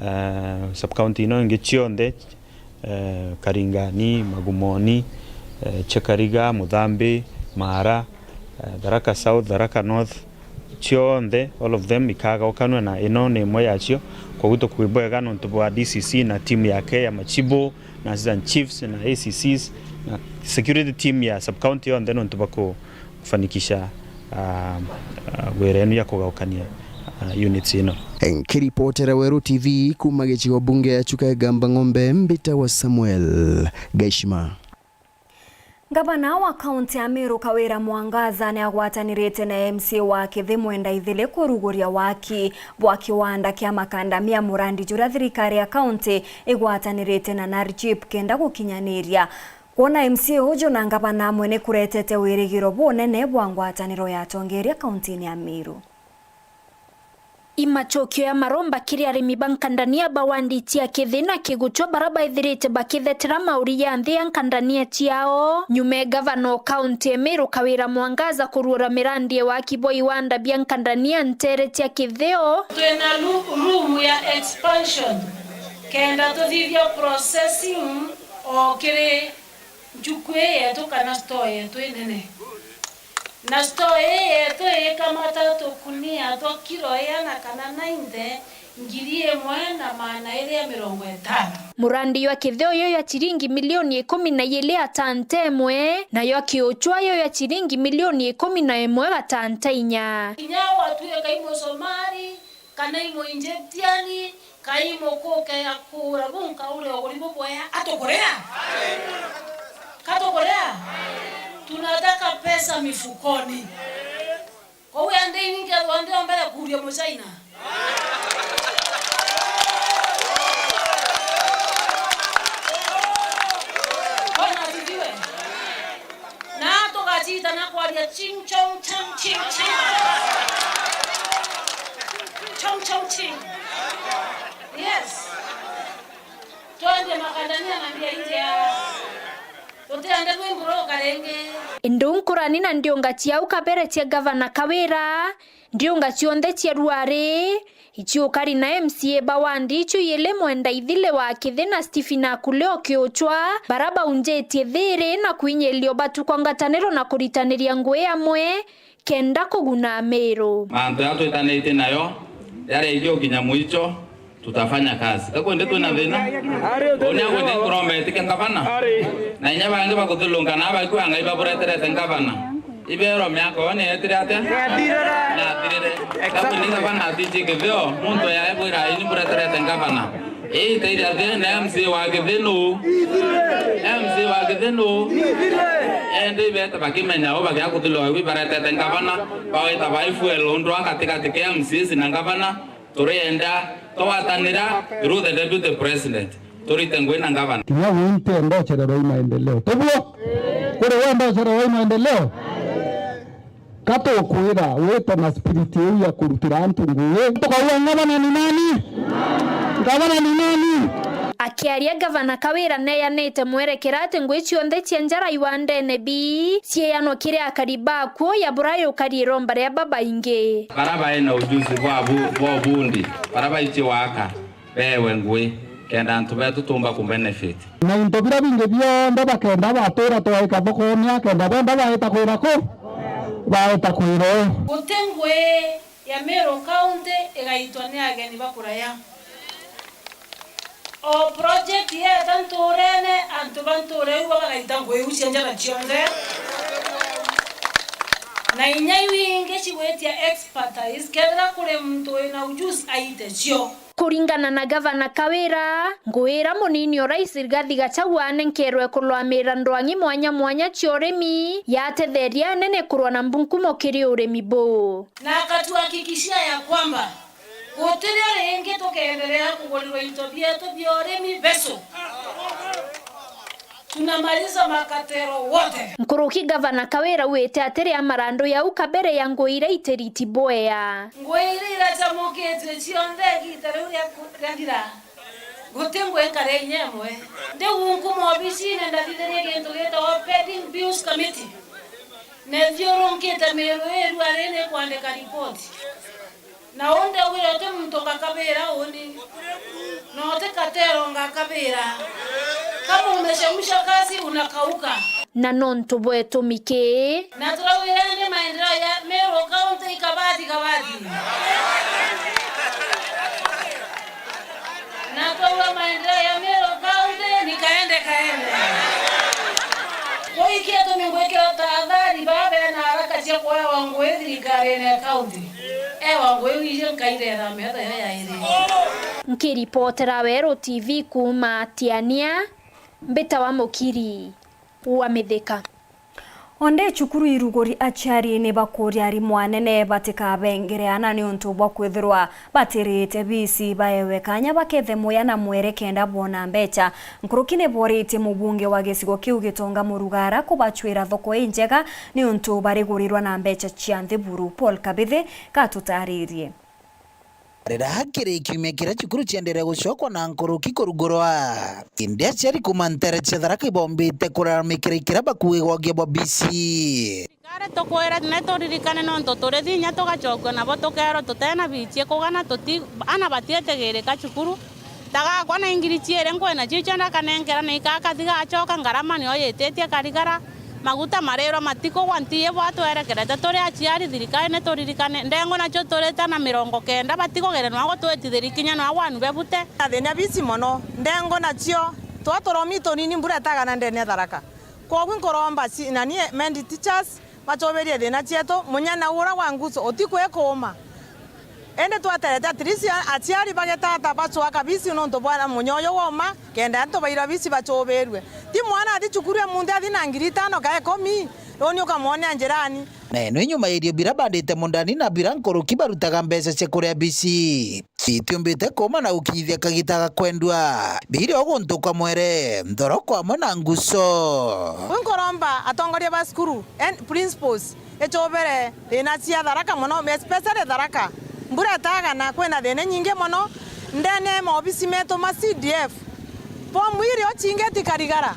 eh, sub-county ino ingi cionthe, eh, Karingani, Magumoni, eh, Chekariga, Muthambi, Mara, eh, Tharaka South, Tharaka North, cionthe, all of them, ikagaukanua na ino ni imwe yacio. Koguo tukwi bwega nontu bwa D C C na team yake ya machibu, na assistant chiefs, na A C Cs, na security team ya sub-county yonthe nontu bwa ku-, kufanikisha, ah, ah, wira enu ya kugaukania, ah, units ino. Nkiripotera Weru T V kuma gicigo bunge ya Chuka Igamba Ng'ombe, mbita wa Samuel Gaishima. Ngavana wa kaunti ya Meru Kawira Mwangaza ni agwatanirite na M C A wa Kithi Mwenda Ithili kuruguria waki bwa kiwanda kia makandamia, murandi juria thirikari ya kaunti igwatanirite na NARJIP kenda gukinyaniria. Kwona M C A uju na ngavana amwe ni kuretete wirigiro bunene bwa ngwataniro ya atongeria kauntini ya Meru. I macokio ya maromba kiri arimi ba nkandania ba wandi cia Kithi na Kiguchwa bara baithirite bakithetera mauri ya nthi ya nkandania ciao, nyuma e gavana o kaunti e Meru Kawira Mwangaza kuruura mirandi e waki bwa iwanda bia nkandania nteere cia Kithio. Twina lu-, room ya expansion kenda tuthithia processing o kiri njuku ii yetu kana store yetu inene. Na store ii yetu ikamata tukunia twa kilo iana kana ninety, ngiri imwe na maana iri ya mirongo itano. Murandi jwa Kithio yo ya ciringi milioni ikumi na ijiri a tanta imwe, nayo Kiuchwa yo ya ciringi milioni ikumi na imwe ga tanta inya. Kinya watwika i Musomali, kana i Muinjiptiani, kai mukuke ya kugura bunka uria uguri bubwea, atukuria? Katukuria? Tunataka pesa mifukoni. Kou ya ndini nkethwa ndio mbere kuria Muchaina. Bwana asifiwe. Na tugacita na kwaria ching chong chang ching ching. Chong chong ching. Yes. Twendie makandania na mbia injea. Tutiende kwi mburuka ringi. Indi nkurani na ndiunga cia au kabere cia gavana Kawira, ndiunga cionthe cia ruari, icio ukari na M C A ba wandi icio ijiri Mwenda Ithile wa Kithi na Stephen Akule o Kiuchwa, bara baunjitie thiiri na kwinyiria ubatu kwa ngwataniro na kuritaniria ngugi amwe kenda kuguna Amiru. Mantu ya twitanitie nayo, yaria igiukinya mwicho, tutafanya kazi. Ka kwende twina thina? Uuni agwite nkuromba etike ngavana? Na inya bangi bakuthulunga na baikua ngai babureterete ngavana. Ibeerwa miaka oo ni etire atia? Yathirire. Yathirire. Exactly. Ka kwende ngavana atiji Kithio, muntu yae bwira ini bureterete ngavana. Ii itairia thina, M C A wa Kithi nu? M C A wa Kithi nu? Ende ibete bakimenya u bagia kuthulwa ibaretete ngavana, bawita bai fuel undu a gatigati ka M C As na ngavana. Turienda twatanira through the deputy president, turite ngugi na ngavana. Kinya wi ntienda ucererwa i maendeleo. Tiguo? Kuri wenda ucererwa i maendeleo? Ka tukwira wite na spirit iu ya kurutira antu ngugi. Tukauga ngavana ni nani? Ngavana ni nani? Akiaria, gavana Kawira neejanite mwerekera ati ngugi cionthe cia njara iwandene bii cieanwa kiri akari bakuo ya bura yukari iromba ria babaingi. Bara baina ujuzi bwa bu-, bwa ubundi, bara baici waka, beewe ngugi, kenda antu beetu tuumba ku benefit. Na into bira bingi bionthe bakenda batwira twaika thokone, akenda benda baeta kwira ku? Baeta kwira u? Guti ngugi ya Meru County igaitwa ni ageni ba kuraya. O project yeeta ntuurene, antu ba ntuura iu bagaita ngugi iu cia njara cionthe. Na inya iu ingi cigwitia expertise, kethira kuri muntu wina ujuzi aite cio. Kuringana na gavana Kawira, ngugi iria munini o rais Rigathi Gachagua anenkerwe kurwamira ndwang'i mwanya mwanya cia urimi, yatetheria anene kurwa na mbunkumo kiri urimi buu. Na akatuhakikishia ya kwamba gutirio ringi tukeendelea kugurirwa into bietu bia urimi becu. Tunamaliza makatero wote. Nkuruki gavana Kawira augite ati ria marandu jau kabere ya ngugi iria itiriti bwea. Ngugi iria iracamukitue cionthe igiita riu ria ku-, riathira, guti ngugi nkare inya imwe. Ndi gunku mobicine ndathithirie gintu gitagwa pending bills committee. Nethiurunkite Meru ii ruari ni kwandika ripoti. Na undi augire uti muntu ngakabira uni, na uti katero ngakabira. Kama umechemsha kazi, unakauka. Na nontu bwetu miki. Na turaugire ni maendeleo ya Meru County ikabati kabati. Na twauga maendeleo ya Meru County ni kaende kaende. Kuikia tumi ngwikira tahadhari baa bena haraka cia kuewa ngugi thirikarine ya county. Ewa ngugi wiji nkairera metho yo yairi. Nkiripotera Weru T V kuuma Tiania, mbitawa Mukiri wa Mithika. Onde cukuru iruguri aciari ni bakuria arimu anene batikabengere ana niuntu bwa kwithirwa batirite bisi baewe kanya bakethe muya na mwere kenda boona mbecha. Nkuruki ni boritie mubunge wa gicigo kiu Gitonga Murugara kubacwira thoko injega niuntu barigurirwa na mbecha cia nthi buru. Paul Kabithi katutaririe. Rira kiri kiumia kiria cukuru cienderea gucokwa na nkuruki kurugurwa, indi aciari kuuma nteere cia Tharaka ibombite kuraramikira ikira bakuigwagia bwa B C. Thirikari tukwira ni turirikane, nontu turithi inya tugacokua nabo tukeerwa tutena bichie kugana tuti, ana batietigirika cukuru. Tagakwa na ingiri ciiri nkwina cio icio ndakanenkera, na ikakathi gacoka ngarama nio yititie karigara. Maguta marirwa matikugwa nti ibo atwerekerete turi aciari, thirikari ni turirikane. Ndengu nacio turite na mirongo kenda batikugire nwa gutwitithiri kinya nwa wanu bebute. Na thina bisi mono, ndengu nacio twa turomi tunini mbura itagana ndene ya Tharaka. Kwogu nkuromba ci-, nani, endi teachers, bacubirie thina cietu, munyana ura wa nguso, utiku ikuuma. Indi tweterete at least a-, aciari bagetata bacwaka bisi nontu bwa munya uyu wauma, kenda antu bairwa bisi bacubirue. Ti mwana athi cukuru emunthi athi na ngiri itano ka ikumi, runi ukamwonea njirani. Na ino inyuma irio bira bandite mundani na bira nkuruki barutaga mbeca cia kuria bisi. Itiumbite kuuma na gukinyithia kagita ga kwendua. Biri o guntu kwa mwere, nthoroko amwe na nguso. Wi nkuromba atongoria ba cukuru, en-, principals, icubire thina cia Tharaka mono, especially Tharaka. Mbura itagana, kwina thina inyingi mono ndene ya maobisi metu ma C D F. Bomu irio cingi tikarigara.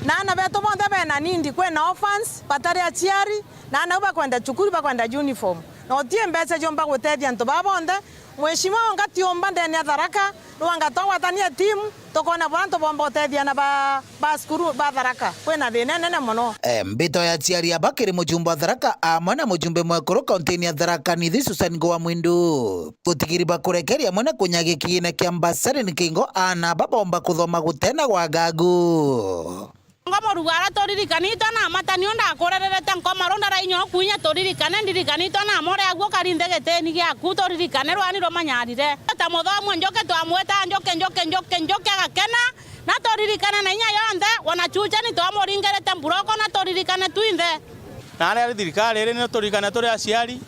Na ana betu bonthe bena need, kwina orphans, batari aciari, na ana au bakwenda cukuru, bakwenda uniform. Na uti mbeca ciumba gutethia antu baa bonthe, Mheshimiwa, anga tiumba ndene ya Tharaka, no anga twagwatania timu, tukona buria tubomba utethia ana ba, ba cukuru ba Tharaka. Kwina thina inene mono. Eh, mbito ya aciari aba kiri mujumbe wa Tharaka amwe na mujumbe mwekuru kaunti-ini ya Tharaka Nithi Susan Ngowa Mwindu. Gutigiri ba kurekeria amwe na kunyagia kigiina kia mbasari ni kingo ana aba bomba kuthoma gutena gwagagu. Ngo murugara turirikane itwa na mata niu ndakurererete nkoma ru ndara inya ukuinya turirikane ndirikane itwa na more aguo kari nthi gitini giaku turirikane rwani rumanyarire. Ta muthomu njuki twamwita njuki njuki njuki njuki agakena na turirikane na inya yonthe wanachucha ni twamuringirite mburoko na turirikane twinthe. Na aria ari thirikari iri ni turikane turi aciari,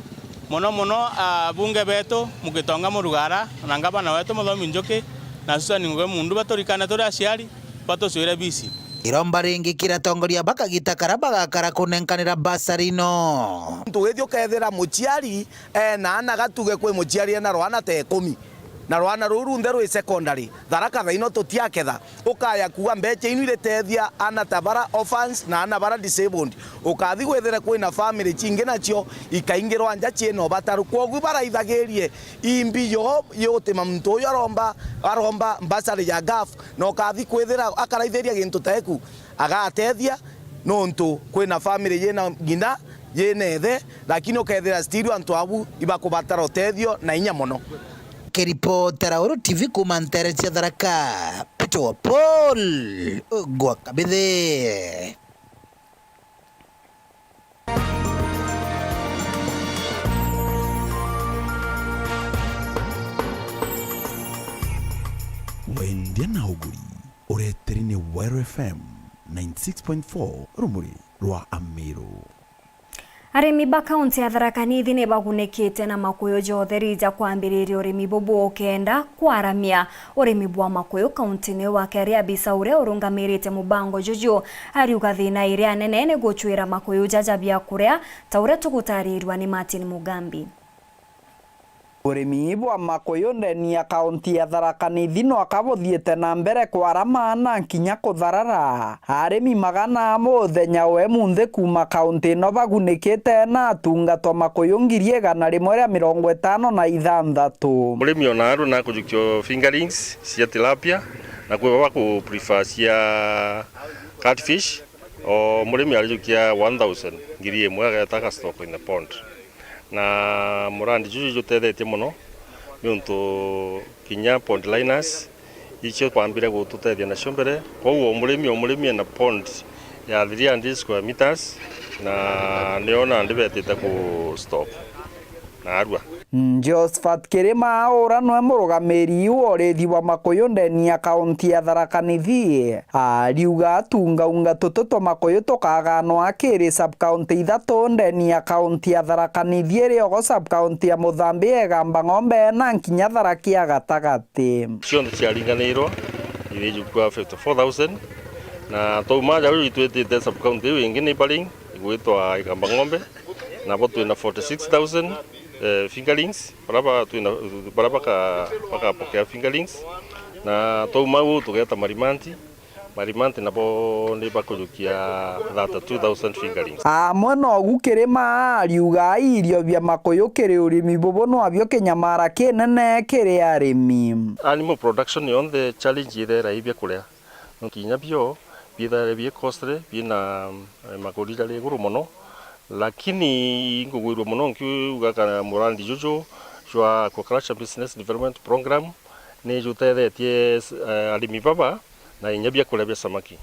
mono mono abunge betu Mugitonga Murugara na ngavana wetu Muthomi Njuki na Susan Ngugi Mundu baturikane turi aciari, batucwire bisi. Iromba ringi kiri atongoria ba kagita karia bagakara kunenkanira basari ino. Muntu withi ukethira muciari ena ana gatuge kwi muciari ena rwana ta ikumi. Na rwana ruu runthe rwi secondary, Tharaka thaino tutiaketha. Ukaya kuuga mbecha inu iritethia ana ta bara orphans na ana bara disabled. Ukathi gwithire kwina family cingi nacio ikaingirwa nja ciina ubataru. Kwogu baraithagirie imbi yo yutima muntu uyu aromba, aromba mbasari ya gaf, na ukathi kwithira akaraithiria gintu ta iku. Agatethia, nontu kwina family yina ng'ina, yina ithe, lakini ukethira still antu abu ibakubatara utethio na inya mono. Kiripotera Uru T V kuuma ntere cia Tharaka, Peter wa Paul, gwa Kabithi. Wendia na uguri. Ureteri ni Weru F M ninety six point four, rumuri rwa Amiru. Arimi ba kaunti ya Tharaka Nithi ni bagunikite na makuyu ja utheri ja kwambiriria urimi bubu ukenda kwaramia urimi bwa makuyu kaunti-ini wa Keriabisa. Uria urungamirite mubango juju ariuga thina iria nene ni gucwira makuyu jaja bia kuria, ta uria tugutarirwa ni Martin Mugambi. Urimi bwa makuyu ndeni ya kaunti ya Tharaka Nithi nwaka buthiite na mbere kwarama na nkinya kutharara. Arimi magana muthenya wa imunthi kuuma kaunti ino bagunikite na atungatwa makuyu ngiri igana rimwe ria mirongo itano na ithanthatu. Murimi o naarua nakujukia fingerlings cia tilapia, na kwi baba ku prefer cia catfish, o murimi arijukia one thousand, ngiri imwe, ageta aga stock in the pond. Na murandi juju jutethetie mono, niuntu kinya pond liners icio twambire gututethia nacio mbere. Kwoguo o murimi, o murimi ena pond ya three hundred square meters, na nio nandi betite ku stock naarua. Josephat Kirima Aura nwe murugamiri wa urithi wa makuyu ndeni ya kaunti ya Tharaka Nithi. Ariuga tungaunga tutu twa makuyu tukaganwa kiri sub-county ithatu ndeni ya kaunti ya Tharaka Nithi, iri ogo sub-county ya Muthambi, Igamba Ng'ombe na nkinya Tharaki ya gatagati. Cionthe ciaringanirwo irijukua fifty four thousand, na twauma jau itwitite sub-county iu ingi neighboring igwitwa Igamba Ng'ombe, nabo twina forty six thousand, Eh, fingerlings, bara ba-, twina, bara baka-, bakapokea fingerlings, na twauma au tugeta marimanti. Marimanti nabo ni bakujukia thirty-two thousand fingerlings. Amwe nogu kirima ariuga irio bia makuyu kiri urimi bubu nwabio kinyamara kinene kiri arimi. Animal production yonthe challenge ithera i bia kuria. Nontu kinya bio biithaire bii costly, biina, eh, makuri jari iguru mono, lakini ingugwirua mono nkiuga kana murandi juju jwa Aquaculture Business Development Program ni jutethetie, eh, arimi baba na inya biakuria bia samaki.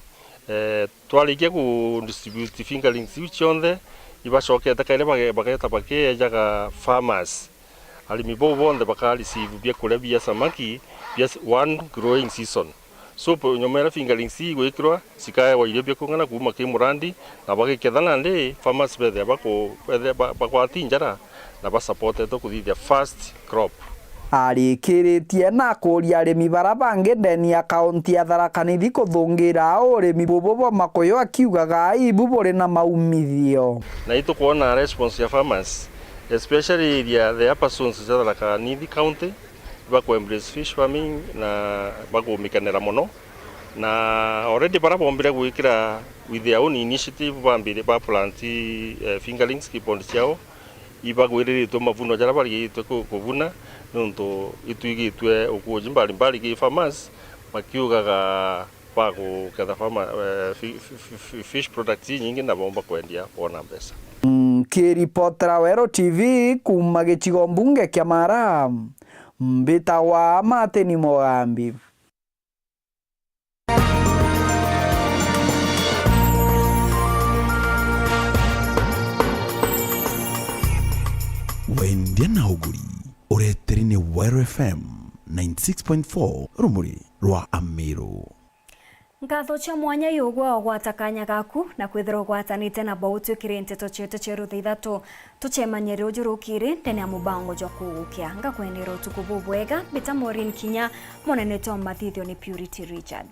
Eh, twarikia ku distribute fingerlings iu cionthe, ibacokete kairi bage-, bageta bakiejaga farmers. Arimi bau bonthe baka receive biakuria bia samaki bia s-, one growing season. So, po-, nyuma iria fingerlings igwikirwa, cikaewa irio bia kung'ana kuuma ki murandi, na bagiketha nandi, farmers bethira baku-, bethira ba-, bagwati njara, na ba supportetwe kuthithia first crop. Arikiritie na akuria arimi bara bangi ndeni ya kaunti ya Tharaka Nithi kuthungira urimi bubu bwa makuyu, akiugaga ibu buri na maumithio. Na itukwona response ya farmers, especially area the upper zones cia Tharaka Nithi County, baku embrace fish farming na bakumikenera mono. Na already bara bombire gwikira with their own initiative, bambire ba plant, eh, fingerlings ki pond ciao, ibagwiriritwe mavuno jaria barigitwe ku-, kuvuna, niuntu itwigitwe ukuuji mbalimbali ki farmers, bakiugaga baguketha farmer, eh, fi-, fi-, fi-, fi-, fish products inyingi na bomba kwendia bona mbeca. Nkiripotera Weru T V kuuma gicigo mbunge kia Mara, mbitagwa Martin Mugambi. Wendia na uguri, ureteri ni Weru F M ninety six point four, rumuri rwa Amiru. Nkatho cia mwanya iugwa ugwata kanya gaku na kwithirwa ugwatanite na bo utwikire nteto cietu cia rutha ithatu. Tucemanie ruju rukiri ndene ya mubango jwa kugukia. Ngakwendera utuku bubwega, mbita Maureen Kinya, munene twa mathithio ni Purity Richard.